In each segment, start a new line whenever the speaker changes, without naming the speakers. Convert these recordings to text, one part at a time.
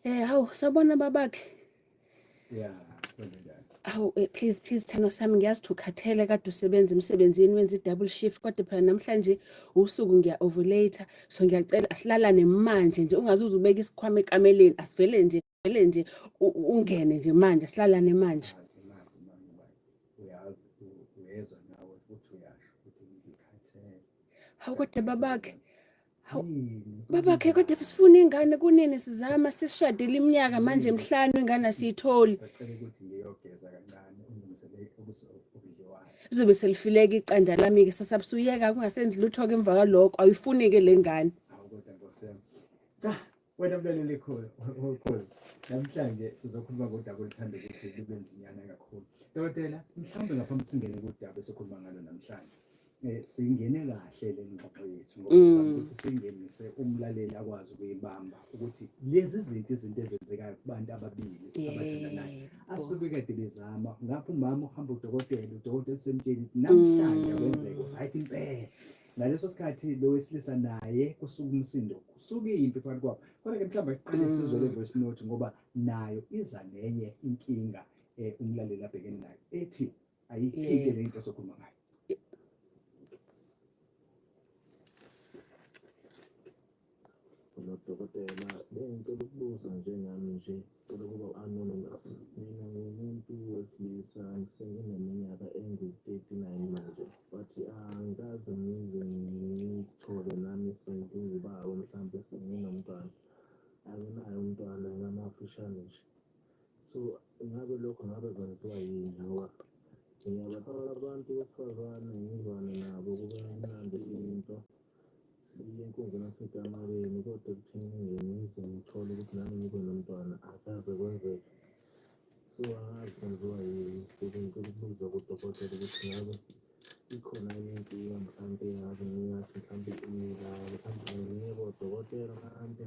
Hawu sawubona babakhe.
Yeah, kwenzenjani?
Hawu please please thando sami, ngiyazi ukuthi ukhathele, kade usebenza emsebenzini, wenza i-double shift, kodwa phela namhlanje usuku ngiya-ovulate, so ngiyacela asilalane manje nje, ungaze uze ubeke isikhwama ekameleni, asivele nje vele nje ungene nje manje, asilalane manje.
Manje manje manje uyazi, uyezwa nawe futhi uyasho ukuthi ngikhathele.
Hawu kodwa babakhe, hawu
Yini?
Babakhe, kodwa sifuna ingane, kunini sizama, sishadile iminyaka manje 5, ingane asiyitholi.
Sacela ukuthi ngiyogeza kancane, ungilungisele okudliwayo.
Lizobe selifileka iqanda lami-ke, sasabusuyeka kungasenzi lutho-ke emva kwalokho, awuyifuni-ke le ngane.
Hawu kodwa Nkosi yami. Cha, wena mlaleli ukhozi, namhlanje sizokhuluma ngodaba oluthanda ukuthi lube nzinyana kakhulu. Dokotela, mhlawumbe ngaphambi singene kudaba esikhuluma ngalo namhlanje, singene kahle le ngxoxo yethu ngoba sizama ukuthi singenise umlaleli akwazi ukuyibamba ukuthi lezi zinto, izinto ezenzekayo kubantu ababili abathandanayo asuke kade bezama. Ngapha umama uhamba udokotela, udokotela usemtshela ukuthi namhlanje akwenzeke, right impela. Ngaleso sikhathi lo wesilisa naye kusuka umsindo, kusuka impi phakathi kwabo. Kodwa-ke mhlawumbe siqale sizwe le voice note ngoba nayo iza nenye inkinga umlaleli abhekene nayo ethi ayithinte le nto sokhuluma ngayo.
Nodokotela, bengicela ukubuza njengami nje, cela ukuba anonymous. Mina ngumuntu wesilisa, sengineminyaka engu-39 manje, but angikaze ngize ngizithole nami sengiwubaba, mhlampe senginomntwana. Anginaye umntwana, ngamafishane nje. So ngabe lokho ngabe kwenziwa yini? Ngoba ngiyabathola abantu besifazane, ngizwane nabo, kube mnandi into, siye enkundleni nasekamareni, kodwa ekutheni nje ngize ngithole ukuthi nami ngibe nomntwana akaze kwenzeke. So angazi kwenziwa yini. So bengicela ukubuza kudokotela ukuthi ngabe ikhona yini inkinga, mhlampe ngabe ngingathi mhlampe mina mhlampe ngiye kodokotela mhlampe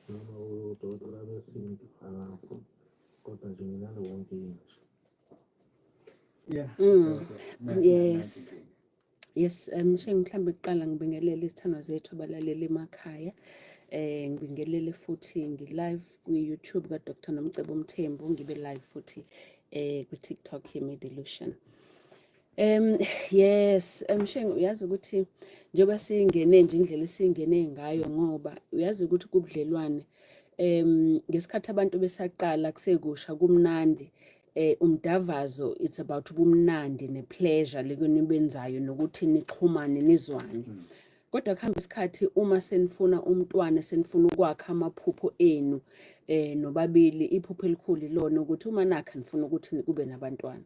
noma odokotela besintu, angazi, kodwa nje nginaleyo nkinga nje.
Yeah. Dokotela,
Yes.
nansi inkinga.
Yes, Mshengu, mhlambe kuqala ngibingelele izithandwa zethu abalaleli emakhaya. Ngibingelele futhi ngi-live kwi-YouTube ka-Dr. Nomcebo Mthembu, ngibe live futhi kwi-TikTok ye-Medilution. Yes, Mshengu, uyazi ukuthi njengoba singene nje indlela esingene ngayo, ngoba uyazi ukuthi kubudlelwane ngesikhathi abantu besaqala kusekusha kumnandi, umdavazo, it's about ubumnandi ne-pleasure lekunibenzayo nokuthi nixhumane nizwane. Kodwa kuhamba isikhathi, uma senifuna umntwana, senifuna ukwakha amaphupho enu nobabili, iphupho elikhulu ilona ukuthi uma nakha nifuna ukuthi kube nabantwana.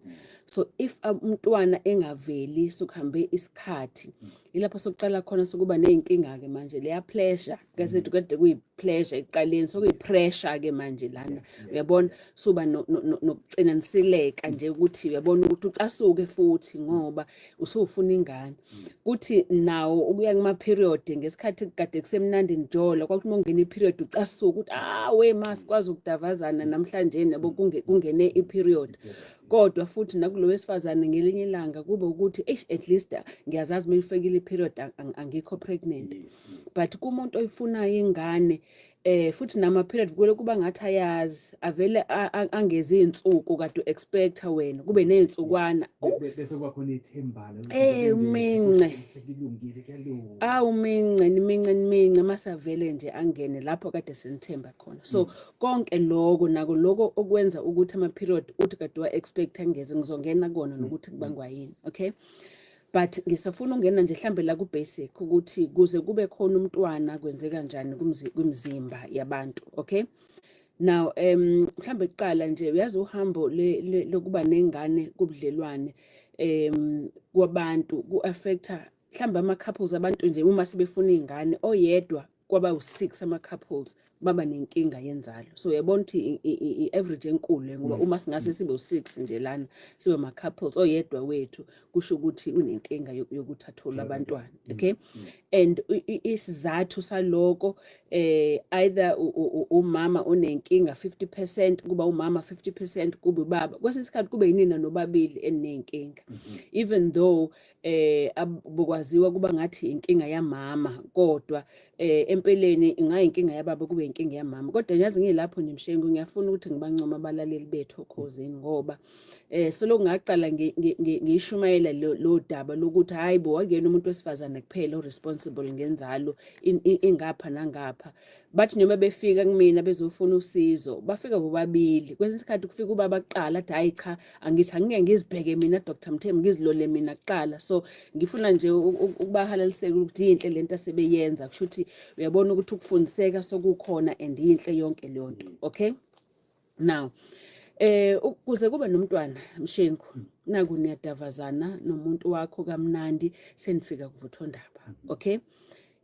So if umntwana engaveli sokuhambe isikhathi, ilapho sokuqala khona sokuba ney'nkinga-ke manje. Leya pleasure kasithi kade kuyi-pleasure ekuqaleni, sokuyi-pressure ke manje lana, uyabona, suba nokucinaniseleka nje ukuthi uyabona ukuthi ucasuke futhi ngoba usufuna ingane. Kuthi nawo ukuya kuma-period, ngesikhathi kade kusemnandi nijola, kwakuthi uma ungena i-period ucasuke ukuthi ah we ma sikwazi ukudavazana namhlanje yabo, kungene i-period. Kodwa futhi nakulo wesifazane ngelinye ilanga kube ukuthi eish, at least ngiyazazi uma ifikile i-period angikho pregnant. But kumuntu oyifunayo ingane, futhi nama period kule kuba ngathi ayazi avele angezi insuku kade u-expecta wena kube nezinsukwana.
Bese kuba khona ithembana.
Umince.
Sekulungile, kuyalunga.
Awu mince, nimince nimince, masavele nje angene lapho kade senithemba khona. So konke lokho nako lokho okwenza ukuthi ama period uthi kade wa expect angeze, ngizongena kona nokuthi kubangwa yini, okay? But ngisafuna ukungena nje mhlambe la ku basic ukuthi kuze kube khona umntwana kwenzeka kanjani kwimizimba yabantu, okay? Now mhlambe kuqala nje, uyazi uhambo lokuba nengane kubudlelwane kwabantu ku-affecta mhlambe ama couples abantu nje uma sebefuna izingane, oyedwa kwaba u6 ama couples baba nenkinga yenzalo. So uyabona ukuthi i-average enkulu le, ngoba uma singase sibe u6 nje lana sibe ama couples, oyedwa wethu kusho ukuthi unenkinga yokuthi athole abantwana, okay? And isizathu saloko, either umama unenkinga 50%, kuba umama 50%, kube ubaba, kwesinye isikhathi kube yinina nobabili enenkinga, even though bokwaziwa kuba ngathi inkinga yamama, kodwa empeleni ingayinkinga yababa, kube inkinga yamama. Kodwa yazi ngilapho nje Mshengu, ngiyafuna ukuthi ngibancoma abalaleli bethu oKhozini, ngoba solokhu ngaqala ngishumayela lo daba lokuthi hayi bo, akuyena umuntu wesifazane kuphela o-responsible ngenzalo ingapha nangapha. Bathi noma befika kumina bezofuna usizo, bafika bobabili. Kwesinye isikhathi kufika ubaba kuqala, athi hayi cha, angithi angike ngizibheke mina Dr Mthembu, ngizilole mina kuqala. So ngifuna nje ukubahalalisela ukuthi yinhle lento asebeyenza, kusho ukuthi uyabona ukuthi ukufundiseka sokukhona and yinhle yonke leyo nto. Okay, now ukuze kube nomntwana Mshengu, naku niyadavazana nomuntu wakho kamnandi, senifika kuvuthondaba. Okay,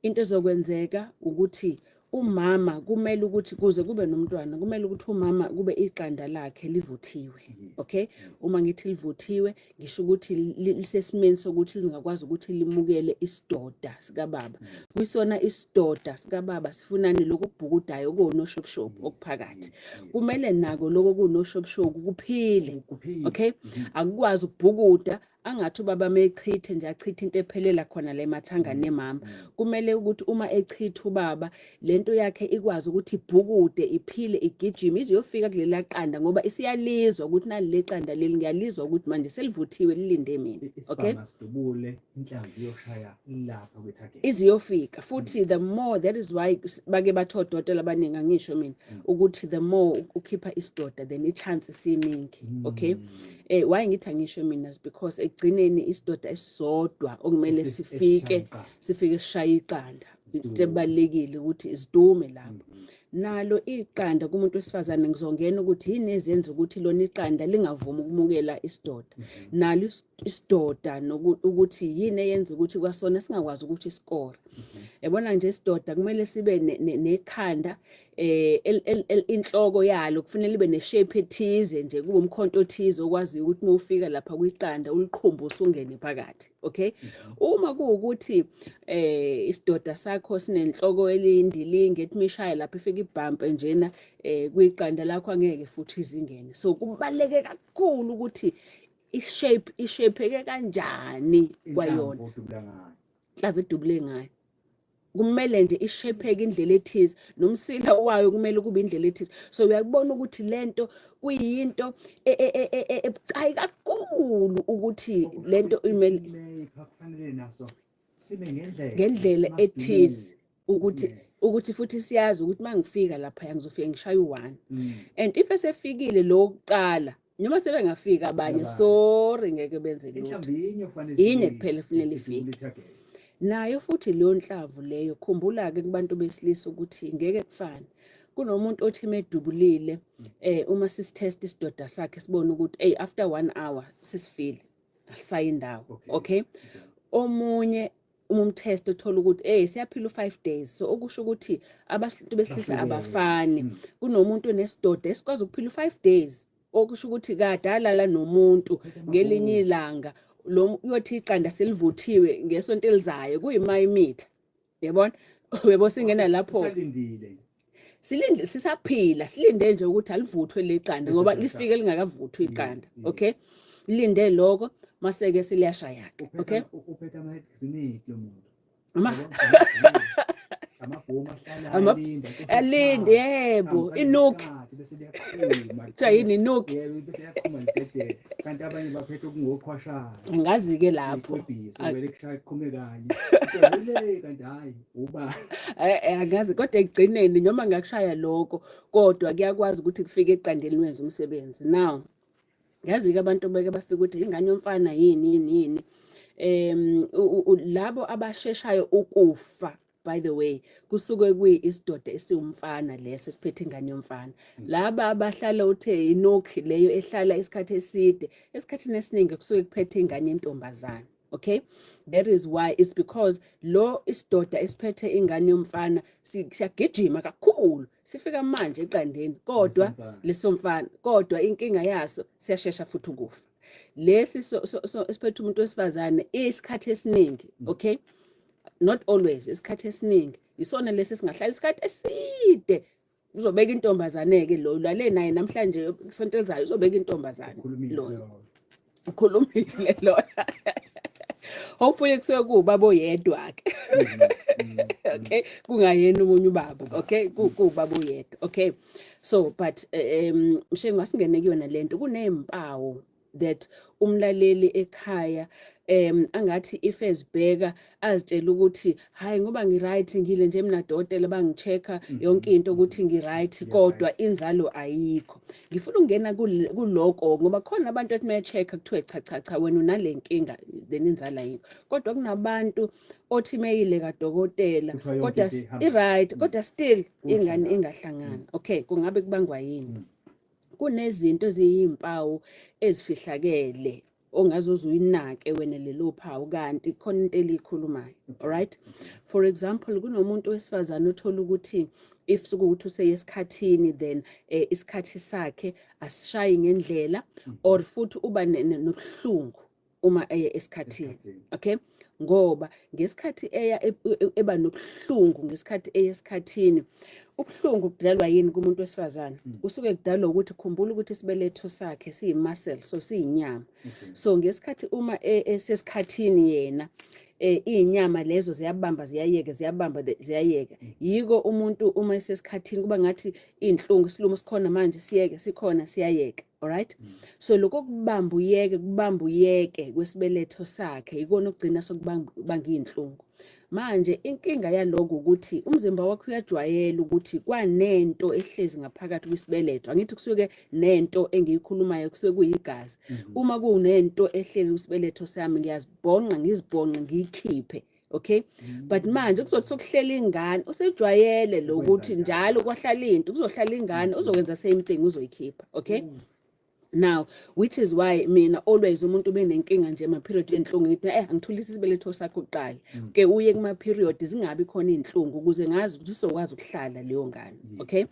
into ezokwenzeka ukuthi umama kumele ukuthi kuze kube nomntwana, kumele ukuthi umama kube iqanda lakhe livuthiwe. Okay, uma ngithi livuthiwe, ngisho ukuthi lisesimeni sokuthi lingakwazi ukuthi limukele isidoda sikababa. Kwisona isidoda sikababa sifunani? Lokhu kubhukudayo okunoshobushobu okuphakathi, kumele nako lokho kunoshobushobu kuphile.
Kuphile.
Okay, akukwazi ukubhukuda angathi ubaba mechithe nje, achithe into ephelela khona la emathangani emama. Kumele ukuthi uma echitha ubaba, lento yakhe ikwazi ukuthi ibhukude, iphile, igijime iziyofika kulela qanda, ngoba isiyalizwa ukuthi nali leqanda leli, ngiyalizwa ukuthi manje selivuthiwe, lilinde mina. Okay.
Isibhamu sidubule, inhlamvu iyoshaya lapha kwi-target.
Iziyofika futhi. The more, that is why bake bathi odokotela abaningi, angisho mina, ukuthi the more ukhipha isidoda, then i-chance isiningi. Okay, why ngithi angisho mina is because ekugcineni isidoda esisodwa okumele sifike
esishaya iqanda.
Sifike sishaye iqanda. Into ebalulekile ukuthi isidume lapho nalo iqanda kumuntu wesifazane. Ngizongena ukuthi yini ezenza ukuthi lona iqanda lingavumi ukumukela isidoda nalo isidoda, ukuthi yini eyenza ukuthi kwasona singakwazi ukuthi sikore. Yabona nje, isidoda kumele sibe nekhanda, inhloko yalo kufanele ibe ne-shape ethize nje, kube umkhonto othize okwaziyo ukuthi uma ufika lapha kwiqanda uliqhumbe usungene phakathi. Okay, uma kuwukuthi isidoda sakho sinenhloko eliyindilinga ethi mishaya lapha ifike ibhampe njena kwiqanda lakho, angeke futhi izingene. So kubaluleke kakhulu ukuthi i-shape ishapeke kanjani kwayona.
Inhlamvu odubula ngayo.
Inhlamvu edubule ngayo kumele nje ishapheke indlela ethize, nomsila wayo kumele kube indlela ethize. So uyakubona ukuthi lento kuyinto ebucayi kakhulu, ukuthi lento imele
Isinepha kufanele naso sime ngendlela
ngendlela ethize ukuthi
Isimele.
Ukuthi futhi siyazi ukuthi mangifika lapha ngizofika ngishaye u-one. And if esefikile lo wokuqala, noma sebengafika abanye,
Abanye.
sorry, ngeke benze lutho.
Inhlamvu inye kufanele
Inye
ifike,
kuphela kufanele
idubule
ifike.
i-target.
Nayo futhi leyo nhlamvu leyo, khumbula-ke kubantu besilisa ukuthi ngeke kufane. Kunomuntu othi medubulile, uma sisitest isidoda sakhe, sibone ukuthi hey, after one hour sisifile, asisayi indawo. Okay, omunye uma umtest uthola ukuthi siyaphila u5 days. So okusho ukuthi abantu besilisa
Bahlukene.
abafani. Kunomuntu onesidoda esikwazi ukuphila u5 days, okusho ukuthi kade alala nomuntu, ngelinye ilanga lo uyothi iqanda selivuthiwe ngesonto elizayo, kuyima imitha, yabona, uyabo, singena lapho.
Sisalindile.
Silinde, sisaphila, silinde nje ukuthi alivuthwe leqanda, ngoba
Bese
lifike lingakavuthwa iqanda. Okay, lilinde lokho, maseke siliyashaya-ke. Okay.
Uphethe ama-head grenade lo muntu.
Ama-
Yabo, amabhomu ahlala alinda.
Alinde, yebo, inuki.
Bese liyaqhuma.
Kuthiwa yini, inuki?
Yebo, bese liyaqhuma lidedele. Kanti abanye baphethe okungoqhwashana.
Angazi-ke lapho.
Ikwebhisi vele kushaya kuqhume kanye. Kuthiwa, kanti hhayi uba.
Angazi, kodwa ekugcineni noma ngakushaya lokho, kodwa kuyakwazi ukuthi kufike eqandeni lwenze umsebenzi. Now yazi-ke abantu beke bafika ukuthi ingane yomfana yini yini yini, labo abasheshayo ukufa, by the way, kusuke kuyi isidoda esiwumfana leso esiphethe ingane yomfana. Laba abahlala uthe inokhi leyo ehlala isikhathi eside, esikhathini esiningi kusuke kuphethe ingane yentombazane. Okay, that is why, it's because lo isidoda esiphethe ingane yomfana siyagijima kakhulu, sifika manje eqandeni, kodwa
Lesomfana.
Lesomfana, kodwa inkinga yaso siyashesha futhi ukufa. Lesi so esiphethe umuntu wesifazane isikhathi esiningi, okay, not always, isikhathi esiningi isona lesi singahlala isikhathi eside. Uzobeka intombazane-ke lo lale naye namhlanje, isonto elizayo uzobeka intombazane.
Ukhulumile
loyo
loyo.
Ukhulumile loyo. Hopefully kusuke kuwubaba oyedwa-ke. Okay, kungayena omunye ubaba. Okay, kuwubaba oyedwa. Okay, so but Mshengu, asingene kuyona lento. Kunempawu that umlaleli ekhaya angathi if ezibheka azitshela ukuthi hayi, ngoba ngi-right, ngile nje mina dokotela, bangi-check-a yonke into ukuthi ngi-right, kodwa inzalo ayikho. Ngifuna ukungena kuloko ngoba khona abantu ethi me-check-a kuthiwe cha cha cha, wena unale nkinga, then inzalo ayikho. Kodwa kunabantu othi meyile kadokotela
Kuthiwa yonke
kodwa
into ihamba.
I-right, kodwa still ingane
Kuhle.
ingahlangani. Okay, kungabe kubangwa yini? Kunezinto eziyimpawu ezifihlakele ongazoze uyinake wena lelo phawu, kanti khona into elikhulumayo. Alright, for example, kunomuntu wesifazane othola ukuthi if sukuthi useyesikhathini, then isikhathi sakhe asishayi ngendlela, or futhi uba nobuhlungu uma eye esikhathini.
Esikhathini.
Okay, ngoba ngesikhathi eya eba nobuhlungu ngesikhathi eye esikhathini, ubuhlungu kudalwa yini kumuntu wesifazane? Kusuke kudalwa ukuthi, khumbula ukuthi isibeletho sakhe siyi-muscle, so siyinyama. So ngesikhathi uma esesikhathini yena, iy'nyama lezo ziyabamba, ziyayeka, ziyabamba, ziyayeka. Yiko umuntu uma esesikhathini kuba ngathi iy'nhlungu, isilumo sikhona manje, siyeke, sikhona, siyayeka. Alright, so lokho kubamba uyeke, kubamba uyeke kwesibeletho sakhe ikona okugcina sokubanga iy'nhlungu. Manje inkinga yaloko ukuthi umzimba wakho uyajwayela ukuthi kwanento ehlezi ngaphakathi kwisibeletho. Angithi kusuke nento engiyikhulumayo kusuke kuyigazi. Uma kunento ehlezi kwisibeletho sami, ngiyazibhonqa, ngizibhonqe, ngiyikhiphe. Okay, but manje kuzothi sokuhlela ingane, usejwayele lokuthi
Ukwenza.
Njalo kwahlala into, kuzohlala ingane, uzokwenza same thing, uzoyikhipha. Okay, now which is why mina always umuntu benenkinga nje ama-period yenhlungu, ngithi angithulise isibeletho sakho kuqala, ke uye kuma-period zingabi khona iy'nhlungu, ukuze ngazi ukuthi sizokwazi ukuhlala leyo ngane. Okay,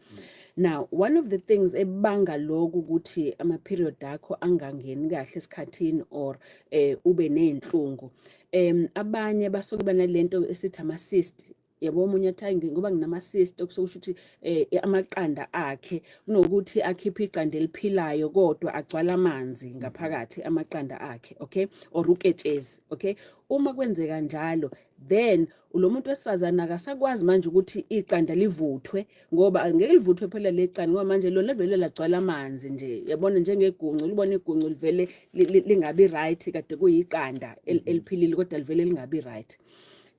now one of the things ebanga lokhu ukuthi ama-period akho angangeni kahle esikhathini or ube ney'nhlungu, abanye basuke banalento esithi ama-cyst, yabo. Omunye athi, "Hayi, ngoba nginama-cyst," okusokusho ukuthi amaqanda akhe kunokuthi akhiphe iqanda eliphilayo, kodwa agcwala amanzi ngaphakathi amaqanda akhe, okay, or uketshezi. Okay, uma kwenzeka njalo, then lo muntu wesifazane akasakwazi manje ukuthi iqanda livuthwe, ngoba angeke livuthwe phela leqanda, ngoba manje lona vele lagcwala amanzi nje, yabona, njengeguncu. Libona iguncu livele lingabi right, kade kuyiqanda eliphilile, kodwa livele lingabi right.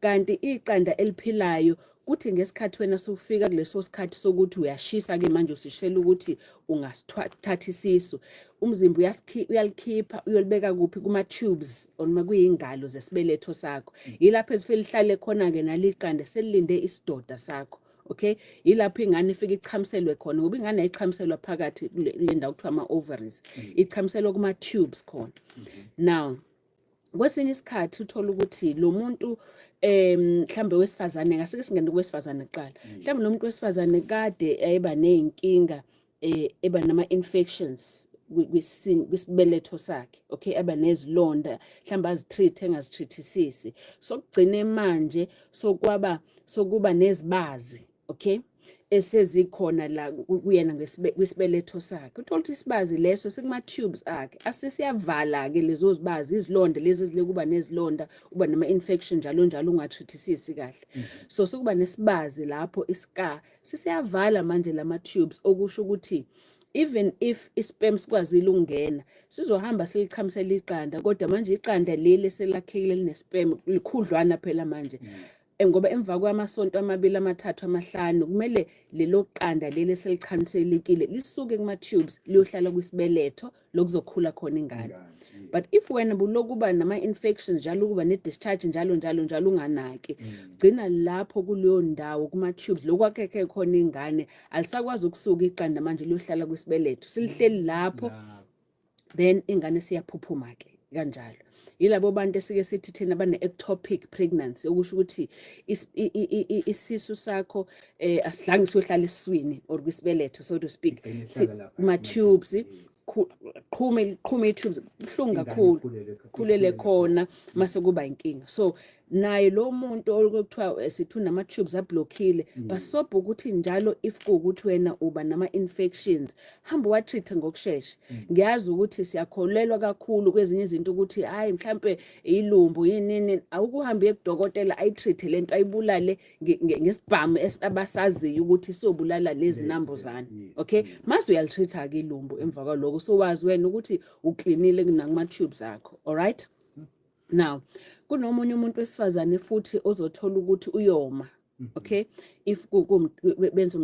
Kanti iqanda eliphilayo kuthi ngesikhathi wena sufika kuleso sikhathi sokuthi uyashisa-ke manje, usishela ukuthi ungasithatha isisu, umzimba uyalikhipha, uyolibeka kuphi? Kuma-tubes or noma kuyingalo zesibeletho sakho. Yilapho ezifike lihlale khona-ke naliqanda, selilinde isidoda sakho. Okay, yilapho ingane ifike ichamiselwe khona, ngoba ingane ayichamiselwa phakathi kule ndawo kuthiwa ama-ovaries, ichamiselwa kuma-tubes khona. Now kwesinye isikhathi uthola ukuthi lo muntu mhlambe wesifazane, ngasike singene kwesifazane kuqala, mhlambe lo muntu wesifazane kade eba ney'nkinga, eba nama-infections kwisibeletho sakhe. Okay, eba nezilonda, mhlawumbe azi-treat, engazi-treat-isisi, sokugcine manje sokwaba sokuba nezibazi, okay, esezikhona la kuyena kwisibeletho sakhe. Uthola ukuthi isibazi leso sikuma-tubes akhe, asesiyavala-ke lezo zibazi, izilonda lezi ezile kuba nezilonda, uba nama-infection njalo njalo, unga-treat-isisi kahle. So sekuba nesibazi lapho, i-scar sesiyavala manje lama-tubes, okusho ukuthi even if i-sperm sikwazile ukungena, sizohamba silichamisele iqanda, kodwa manje iqanda leli eselakhekile line-sperm likhudlwana phela manje. Ngoba emva kwamasonto 2, 3, 5, kumele lelo qanda leli eselichamiselekile lisuke kuma-tubes liyohlala kwisibeletho lokuzokhula khona ingane.
Ingane.
But if wena buloku uba nama-infections njalo, kuba ne-discharge njalo njalo njalo, unganaki, gcina lapho kuleyo ndawo kuma-tubes lokwakhekhe khona ingane, alisakwazi ukusuka iqanda manje liyohlala kwisibeletho, silihleli lapho.
Lapho.
Then ingane siyaphuphuma-ke kanjalo. Yilabo bantu esike sithi thina bane-ectopic pregnancy, okusho ukuthi isisu sakho asidlange siyohlala esiswini or kwisibeletho, so to speak.
Igcine ihlala lapha
Kuma-tubes.
Yes.
Qhume, liqhume i-tubes, kubuhlungu kakhulu, khulele khona, mase kuba inkinga. So naye lo muntu okuthiwa sithi unama-tubes ablockile, basobha ukuthi njalo if kuwukuthi wena uba nama-infections, hamba uwa-treat ngokushesha. Ngiyazi ukuthi siyakholelwa kakhulu kwezinye izinto ukuthi hayi, mhlampe ilumbu yinini. Awukuhambe uye kudokotela, ayi-treat lento, ayibulale ngesibhamu abasaziyo ukuthi sobulala lezi nambuzane. Okay, mase uyali-treat-ke ilumbu emva kwaloko, so wazi wena ukuthi uklinile nakuma-tubes akho. Alright, now kunomunye umuntu wesifazane futhi ozothola ukuthi uyoma, okay, if benza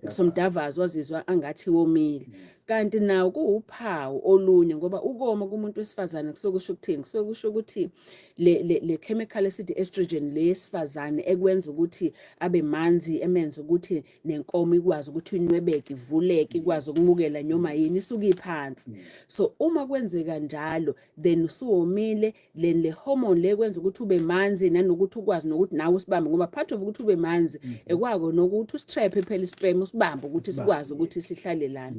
somdavazo, wazizwa angathi womile, kanti nawo kuwuphawu olunye, ngoba ukoma kumuntu wesifazane kusuke kusho ukuthini? Kusuke kusho ukuthi le chemical esithi estrogen, le yesifazane ekwenza ukuthi abe manzi, emenza ukuthi nenkomo ikwazi ukuthi inwebeke, ivuleke, ikwazi ukumukela noma yini, isuke iphansi. So uma kwenzeka njalo, then usuwomile. Then le hormone le kwenza ukuthi ube manzi nanokuthi ukwazi nokuthi nawe usibambe, ngoba part of ukuthi ube manzi ekwako nokuthi usitraphe phela isperm, usibambe ukuthi sikwazi ukuthi sihlale lana.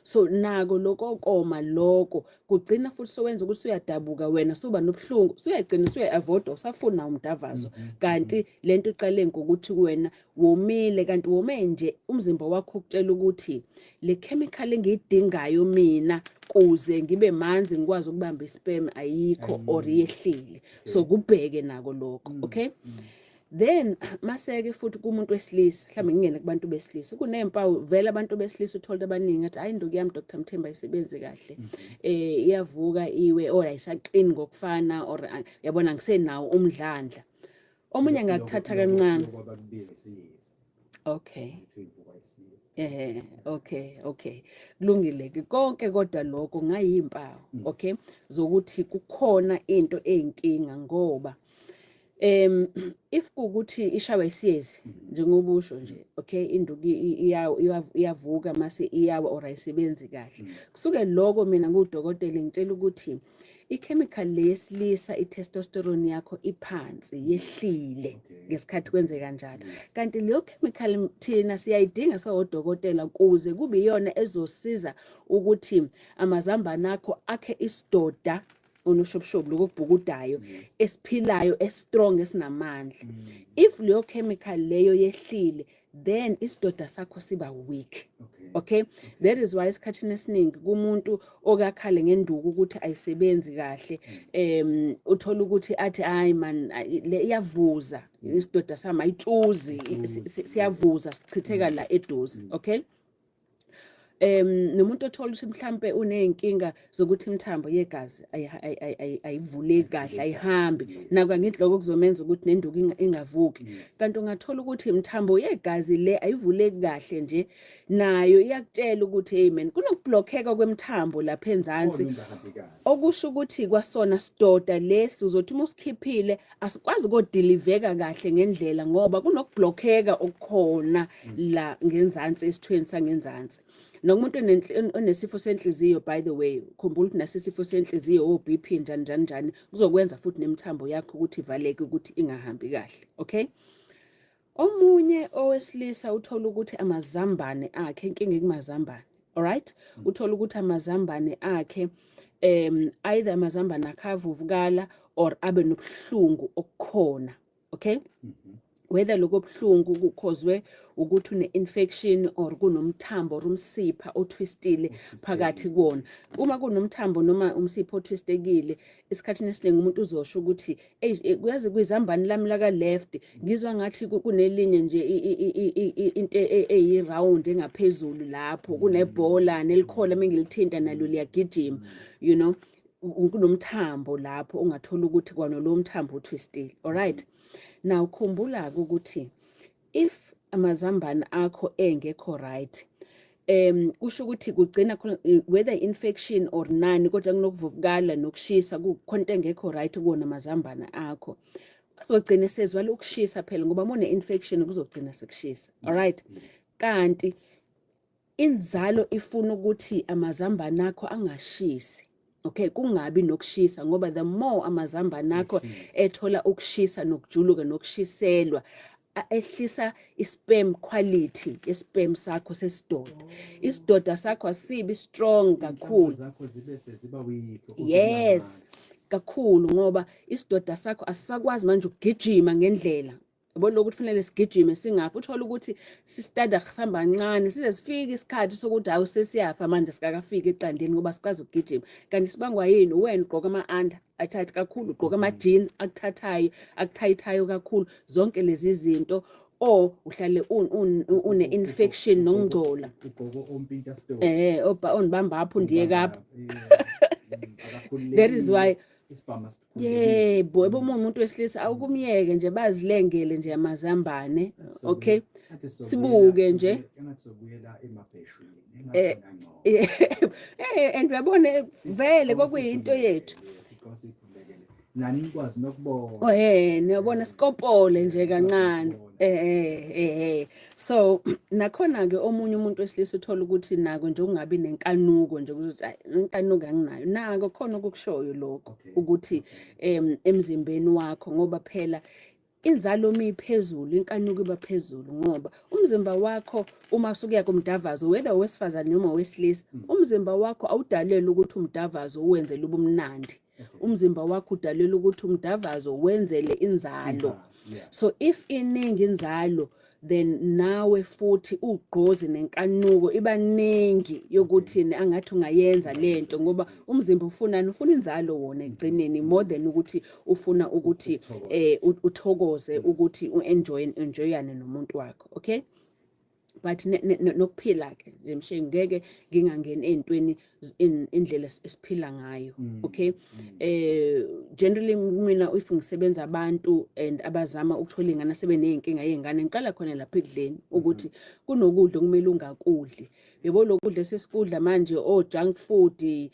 So nako lokho koma lokho kugcina futhi sowenza ukuthi uyadabuka wena, suba nobuhlungu, suyagcina suya-avoida, usafuna umdavazo, kanti lento iqale ngokuthi wena womile. Kanti wome nje umzimba wakho ukutshela ukuthi le chemical engiyidingayo mina kuze ngibe manzi, ngikwazi ukubamba isperm, ayikho or yehlile. So kubheke nako lokho, okay? Then maseke futhi kumuntu wesilisa, mhlawumbe ngingene kubantu besilisa, kunempawu vele abantu besilisa uthola abaningi athi, "Hayi, induku yami, Dr Mthembu, ayisebenzi kahle, iyavuka iwe or ayisaqini ngokufana, or yabona ngisenawo umdlandla." Omunye angakuthatha kancane.
Lokho abakubiza isiyezi. Kuthiwa ivukwa isiyezi.
Okay. Kulungile ke konke, kodwa lokho ngayimpawu, okay, zokuthi kukhona into eyinkinga, ngoba if kukuthi ishawa isiyezi njengoba usho nje, okay, induku iyavuka mase iyawa or ayisebenzi kahle, kusuke lokho mina ngudokotela ngitshela ukuthi i-chemical le yesilisa, i-testosterone yakho, iphansi, yehlile ngesikhathi kwenzeka njalo. Kanti leyo chemical thina siyayidinga sawodokotela kuze kube iyona ezosiza ukuthi amazambane akho akhe isidoda onoshobushobu lokubhukudayo, esiphilayo, e-strong, esinamandla. If leyo chemical leyo yehlile, then isidoda sakho siba weak. Okay, that is why esikhathini esiningi kumuntu okakhale ngenduku ukuthi ayisebenzi kahle, uthola ukuthi athi, "Hayi man, le iyavuza, isidoda sami ayitshuzi, siyavuza, sichitheka la eduze." Okay, nomuntu othola ukuthi mhlambe uneyinkinga zokuthi imithambo yegazi ayivuleki kahle, ayihambi, nako angithi lokho kuzomenza ukuthi nenduku ingavuki. Kanti ungathola ukuthi imithambo yegazi le ayivuleki kahle nje, nayo iyakutshela ukuthi, "Hey man, kunokublockeka kwemithambo lapha enzansi."
Khona ungahambi kahle.
Okusho ukuthi kwasona sidoda lesi uzothi uma usikhiphile asikwazi ukodiliveka kahle ngendlela, ngoba kunokublockeka okukhona la ngenzansi, esithweni sangenzansi. Nokumuntu onesifo senhliziyo, by the way, khumbula ukuthi naso isifo senhliziyo, o-BP, njani njani njani, kuzokwenza futhi nemithambo yakho ukuthi ivaleke, ukuthi ingahambi kahle, okay? Omunye owesilisa uthola ukuthi amazambane akhe, inkinga ekumazambane, alright, uthola ukuthi amazambane akhe, either amazambane akhe avuvukala or abe nobuhlungu okukhona, okay? Whether lokho buhlungu kukhozwe ukuthi une-infection or kunomthambo or umsipha otwistile phakathi kuwona. Uma kunomthambo noma umsipha otwistekile, esikhathini esiningi umuntu uzosho ukuthi, "Eyi, kuyazi kwizambane lami laka left ngizwa ngathi kunelinye nje into eyi-round engaphezulu lapho, kunebhola nelikhola, mengilithinta nalo liyagijima." Kunomthambo lapho ungathola ukuthi kwana lo mthambo utwistile. Alright, now khumbula-ke ukuthi if amazambane akho engekho right, kusho ukuthi kugcina khona, whether infection or nani, kodwa kunokuvuvukala nokushisa, kukhona into engekho right kuwona amazambane akho, azogcina sezwala ukushisa phela, ngoba uma une-infection kuzogcina sekushisa, alright? Kanti inzalo ifuna ukuthi amazambane akho angashisi, okay, kungabi nokushisa, ngoba the more amazambane akho ethola ukushisa nokujuluka nokushiselwa, Ehlisa i-sperm quality ye-sperm sakho sesidoda. Isidoda sakho asibi strong kakhulu.
Zakho zibe seziba weak.
Yes, kakhulu, ngoba isidoda sakho asisakwazi manje ukugijima ngendlela, yabo, lokhu kufanele sigijime singafi. Uthola ukuthi sistada sihamba kancane size sifike isikhathi sokuthi hawu, sesiyafa manje sikakafiki eqandeni ngoba sikwazi ukugijima. Kanti sibangwa yini? Wena ugqoka ama-under athathi kakhulu, ugqoka ama-jean akuthathayo, akuthayithayo kakhulu, zonke lezi zinto, or uhlale une-infection nokungcola.
Ugqoka ompinta store.
Oba onibamba apho ndiye kapha. That is why
isibhamu.
Yebo, ebo uma umuntu wesilisa awukumyeke nje bazilengele nje amazambane, okay? Sibuke nje.
Engathi sobuyela emabheshwini.
And uyabona vele kwakuyinto yethu.
Nani nikwazi nokubona.
Oh niyabona, sikopole nje kancane. So nakhona ke omunye umuntu wesilisa uthola ukuthi nako nje ukungabi nenkanuko nje, ukuthi hayi, inkanuko anginayo. Nako khona okukushoyo lokho ukuthi emzimbeni wakho, ngoba phela inzalo uma iphezulu, inkanuko iba phezulu, ngoba umzimba wakho uma usukuya kumdavazo, whether owesifazane noma owesilisa, umzimba wakho awudalelwe ukuthi umdavazo uwenzele ubumnandi. Umzimba wakho udalelwe ukuthi umdavazo wenzele inzalo. So if iningi inzalo, then nawe futhi ugqozi nenkanuko iba ningi yokuthi angathi ungayenza lento, ngoba umzimba ufunani? Ufuna inzalo wona ekugcineni, more than ukuthi ufuna ukuthi uthokoze, ukuthi uenjoy, enjoyane nomuntu wakho, okay? But nokuphila ke nje mshe, ngeke ngingangeni ey'ntweni indlela esiphila ngayo, okay? Generally mina if ngisebenza abantu and abazama ukuthola iy'ngane sebeney'nkinga yey'ngane, ngiqala khona lapha ekudleni, ukuthi kunokudla okumele ungakudli. Yebo, lokudla esesikudla manje, o-junk food,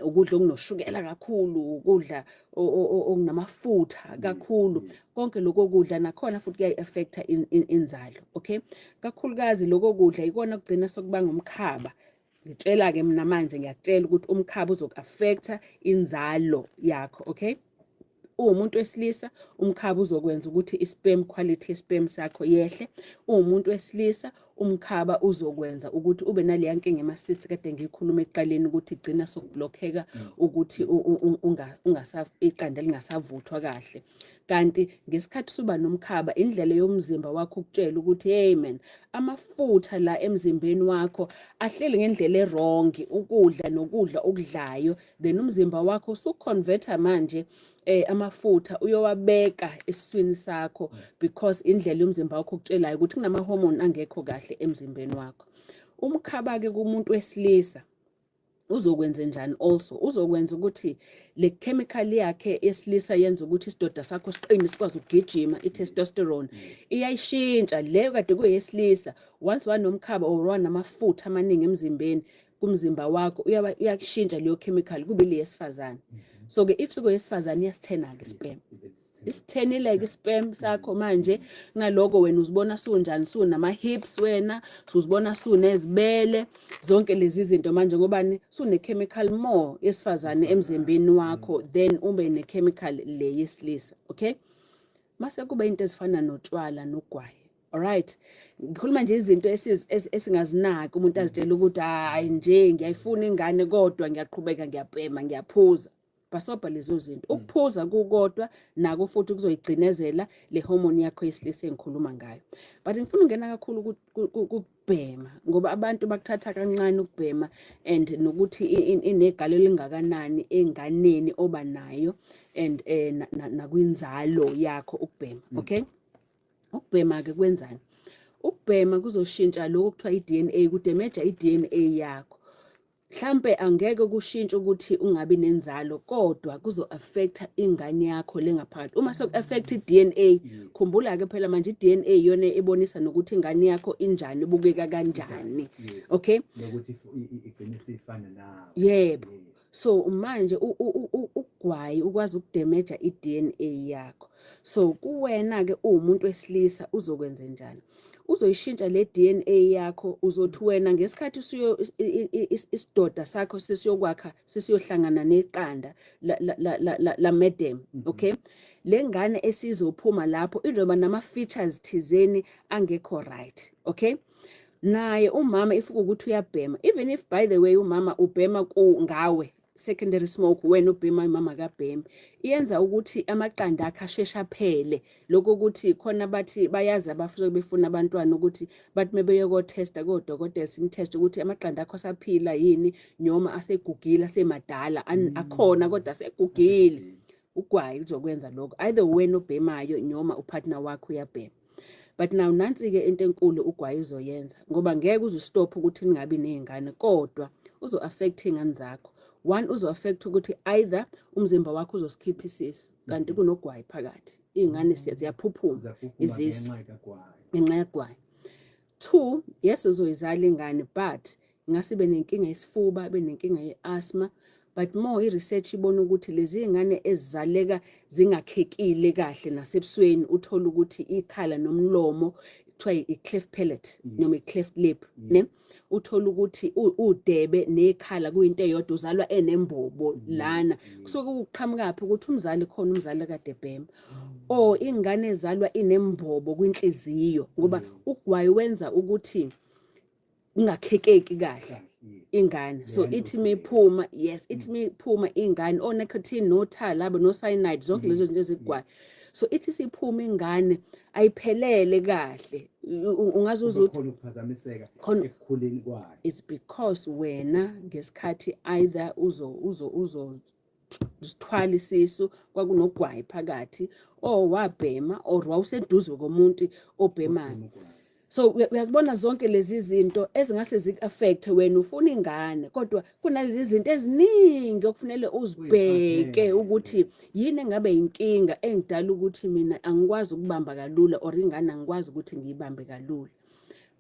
ukudla okunoshukela kakhulu, ukudla okunamafutha kakhulu, konke lokho kudla nakhona futhi kuyayi-affecta inzalo, okay? Kakhulukazi lokho kudla ikona kugcina sokubanga umkhaba. Ngitshela-ke mina manje, ngiyakutshela ukuthi umkhaba uzoku-affecta inzalo yakho, okay? Uwumuntu wesilisa, umkhaba uzokwenza ukuthi i-sperm quality ye-sperm sakho yehle. Uwumuntu wesilisa, umkhaba uzokwenza ukuthi ube naleya nkinga ema-cysts kade ngiyikhuluma ekuqaleni, ukuthi igcina sokublockeka ukuthi iqanda lingasavuthwa kahle. Kanti ngesikhathi suba nomkhaba, indlela yomzimba wakho ukutshela ukuthi hey man, amafutha la emzimbeni wakho ahleli ngendlela e-wrong, ukudla nokudla okudlayo, then umzimba wakho usuconverta manje amafutha uyowabeka esiswini sakho, because indlela yomzimba wakho ukutshelayo ukuthi kunama-hormone angekho kahle emzimbeni wakho. Umkhaba-ke kumuntu wesilisa uzokwenza njani? Also uzokwenza ukuthi le chemical yakhe yesilisa yenza ukuthi isidoda sakho siqine, sikwazi ukugijima, i-testosterone iyayishintsha leyo kade kuyesilisa. Once wanomkhaba or wanamafutha amaningi emzimbeni, kumzimba wakho, uyakushintsha leyo chemical kube le yesifazane. So ke if sukuyesifazane, iyasithena-ke sperm, isithenile-ke isperm sakho manje. Ngaloko wena uzibona sunjani? Sunama-hips wena, suzibona sunezibele, zonke lezi zinto manje, ngobani? Sune-chemical more yesifazane emzimbeni wakho then ube ne-chemical le yesilisa, okay? Mase kuba into ezifana notshwala nogwayi. Alright, ngikhuluma nje izinto esingazinaki, umuntu azitshela ukuthi hayi nje ngiyayifuna ingane kodwa ngiyaqhubeka ngiyabhema, ngiyaphuza. Bhasobha lezo zinto. Ukuphuza kukodwa nako futhi kuzoyigcinezela le hormone yakho yesilisa engikhuluma ngayo. But ngifuna ukungena kakhulu kubhema, ngoba abantu bakuthatha kancane ukubhema and nokuthi inegalelo elingakanani enganeni oba nayo and nakwinzalo yakho ukubhema, okay? Ukubhema-ke kwenzani? Ukubhema kuzoshintsha lokhu okuthiwa i-DNA, kudamaja i-DNA yakho. Mhlampe angeke kushintshe ukuthi ungabi nenzalo, kodwa kuzo-affecta ingane yakho le ngaphakathi. Uma seku-affect i-DNA, khumbula-ke phela manje i-DNA iyona ebonisa nokuthi ingane yakho injani, ibukeka kanjani. Okay?
Nokuthi igcine isifana nawe.
Yebo. So manje ugwayi ukwazi ukudamaja i-DNA yakho. So kuwena-ke uwumuntu wesilisa uzokwenza njani? Uzoyishintsha le DNA yakho. Uzothi wena ngesikhathi usuyo isidoda sakho sesiyokwakha, sesiyohlangana neqanda la madam, okay? Le ngane esizophuma lapho izoba nama-features thizeni angekho right, okay? Naye umama if ukuthi uyabhema, even if, by the way, umama ubhema ku ngawe, secondary smoke, wena ubhema, umama kabhemi, iyenza ukuthi amaqanda akhe asheshe aphele. Lokho ukuthi khona bathi bayazi abasuke befuna abantwana ukuthi bathi mebeye ko-testa kodokotela, simtest ukuthi amaqanda akho asaphila yini noma asegugile, asemadala, akhona kodwa asegugile. Ugwayi uzokwenza lokho, either wena obhemayo noma upartner wakho uyabhema. But now nansi-ke into enkulu ugwayi uzoyenza, ngoba ngeke uze ustop ukuthi ningabi ney'ngane, kodwa uzo-affect iy'ngane zakho. One, uzo-affect ukuthi either umzimba wakho uzosikhipha isisu kanti kunogwayi phakathi, iy'ngane ziyaphuphuma
Ziyaphuphuma
izisu
ngenxa kagwayi.
Ngenxa yagwayi. Two, yes, uzoyizala ingane, but ingase ibe nenkinga yesifuba, ibe nenkinga ye-asthma. But more i-research ibona ukuthi lezi iy'ngane ezizaleka zingakhekile kahle nasebusweni, uthola ukuthi ikhala nomlomo, kuthiwa i-cleft palate noma i-cleft lip, ne, uthola ukuthi udebe nekhala kuyinto eyodwa, uzalwa enembobo lana. Kusuke kuqhamukaphi? Ukuthi umzali khona, umzali kade ebhema, or ingane ezalwa inembobo kwinhliziyo, ngoba ugwayi wenza ukuthi kungakhekeki kahle ingane. So
Leyo
ithi
nto.
Miphuma, yes, ithi miphuma ingane, o-nicotine no-tar labo no-cyanide, zonke lezo zinto ezigwayo. So ithi siphuma ingane ayiphelele kahle. Ungazuza
Kube
ukuthi
khona ukuphazamiseka ekukhuleni kwayo.
It's because wena ngesikhathi either uzo uzithwala isisu kwakunogwayi phakathi, or wabhema, or wawuseduze komuntu obhemayo.
Ugwayi.
So uyazibona zonke lezi zinto ezingase ziku-affect wena ufuna ingane, kodwa kunalezi zinto eziningi okufanele uzibheke
Uyiqaphele.
ukuthi yini engabe inkinga engidala ukuthi mina angikwazi ukubamba kalula, or ingane angikwazi ukuthi ngiyibambe kalula.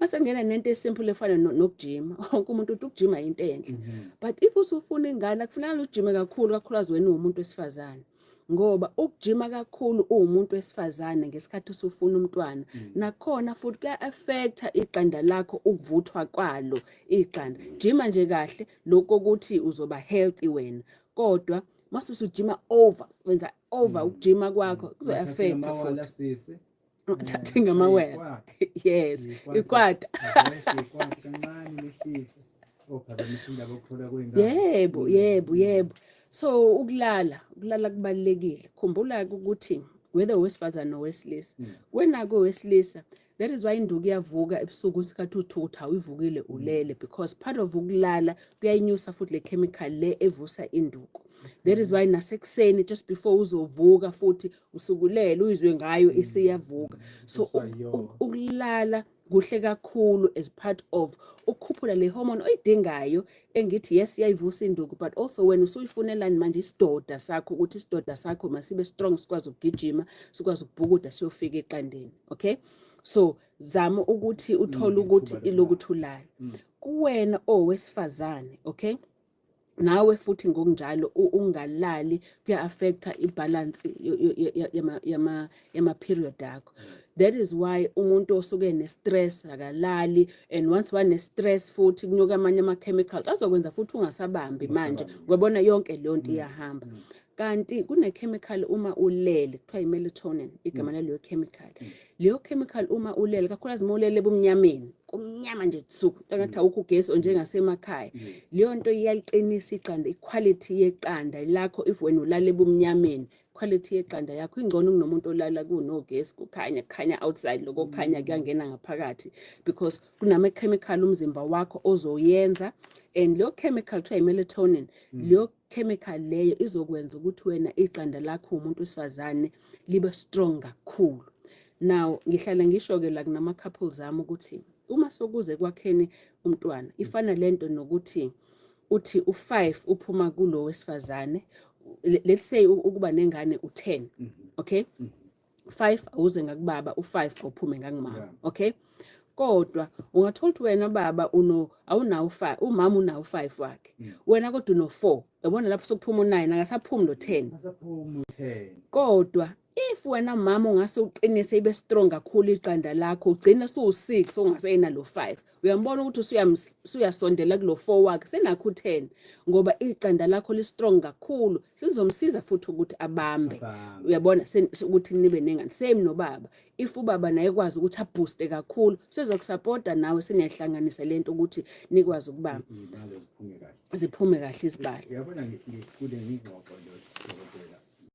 Mase ngena nento esimple efana nokujima. Wonke umuntu uthi ukujima into enhle, but if usufuna ingane akufunekala ujime kakhulu, kakhulukazi wena uwumuntu wesifazane, ngoba ukujima kakhulu uwumuntu wesifazane ngesikhathi usufuna umntwana nakhona futhi kuya-affecta iqanda lakho, ukuvuthwa kwalo iqanda. Jima nje kahle lokho ukuthi uzoba healthy wena, kodwa mase usujima over, wenza over ukujima kwakho, kuzo-affecta futhi.
Sisi.
Uthathe ngamawele, yes, ikwata.
Ikwata kancane lehlise ophazamisa indaba yokuthola kwengane.
Yebo, yebo, yebo. So ukulala kubalulekile. Khumbula ukuthi whether owesifazane nowesilisa, wena kowesilisa, that is why induku iyavuka ebusuku isikhathi uthi ukuthi awuyivukile ulele, because part of ukulala kuyayinyusa futhi le chemical le evusa induku. That is why nasekuseni just before uzovuka futhi usukulele uyizwe ngayo isiyavuka. So
Usayo.
Ukulala kuhle kakhulu as part of ukukhuphula le hormone oyidingayo engithi yes, iyayivusa induku, but also wena usuyifunelani manje isidoda sakho, ukuthi isidoda sakho masibe strong, sikwazi ukugijima, sikwazi ukubhukuda siyofika eqandeni, okay? So zama ukuthi uthole ukuthi
ithuba.
Ilokuthi ulale kuwena owesifazane, okay? Nawe futhi ngokunjalo ungalali kuya-affecta ibalance yama-period akho. That is why umuntu osuke ne-stress akalali, and once wane-stress futhi kunyuka amanye ama-chemicals azokwenza futhi ungasabambi manje.
Ungasabambi.
Ngiyabona yonke leyo nto iyahamba, kanti kune-chemical uma ulele kuthiwa i-melatonin igama laleyo chemical. Leyo chemical uma ulele, kakhulukazi uma ulele ebumnyameni, kumnyama nje tsuku, engathi awukho ugesi njengasemakhaya, leyo nto iyaliqinisa iqanda, iquality yeqanda lakho. If wena ulala ebumnyameni, quality yeqanda yakho ingcono kunomuntu olala kunogesi, kukhanya, kukhanya outside. Lokho kukhanya kuyangena ngaphakathi because kunama-chemical umzimba wakho ozoyenza, and leyo chemical kuthiwa i-melatonin. Leyo chemical leyo izokwenza ukuthi wena iqanda lakho umuntu wesifazane libe strong kakhulu. Now ngihlala ngisho-ke la kunama-couples ami ukuthi uma sokuze kwakheni umntwana, ifana lento nokuthi uthi u5 uphuma kulo wesifazane, let's say ukuba nengane u10, okay, 5 awuze ngakubaba, u5 awuphume ngakumama. Okay, kodwa ungathola ukuthi wena baba uno awunawo 5, umama unawo 5 wakhe, wena kodwa uno 4. Yabona lapho sokuphuma u9, akasaphumi lo 10.
Asaphuma u-10.
Kodwa If wena mama ungase uqinise ibe strong kakhulu iqanda lakho, ugcina suwu-6 ungasena lo 5. Uyambona ukuthi usuyasondela kulo 4 wakhe, senakho u-10 ngoba iqanda lakho li-strong kakhulu, sizomsiza futhi ukuthi abambe.
Abambe.
Uyabona ukuthi nibe nengane. Same nobaba, if ubaba naye ekwazi ukuthi abooste kakhulu, sezokusapota nawe, seniyahlanganisa lento ukuthi nikwazi ukubamba
Iy'balo ziphume kahle.
Ziphume kahle izibalo.
Uyabona, kule ngingxoxo nje, dokotela.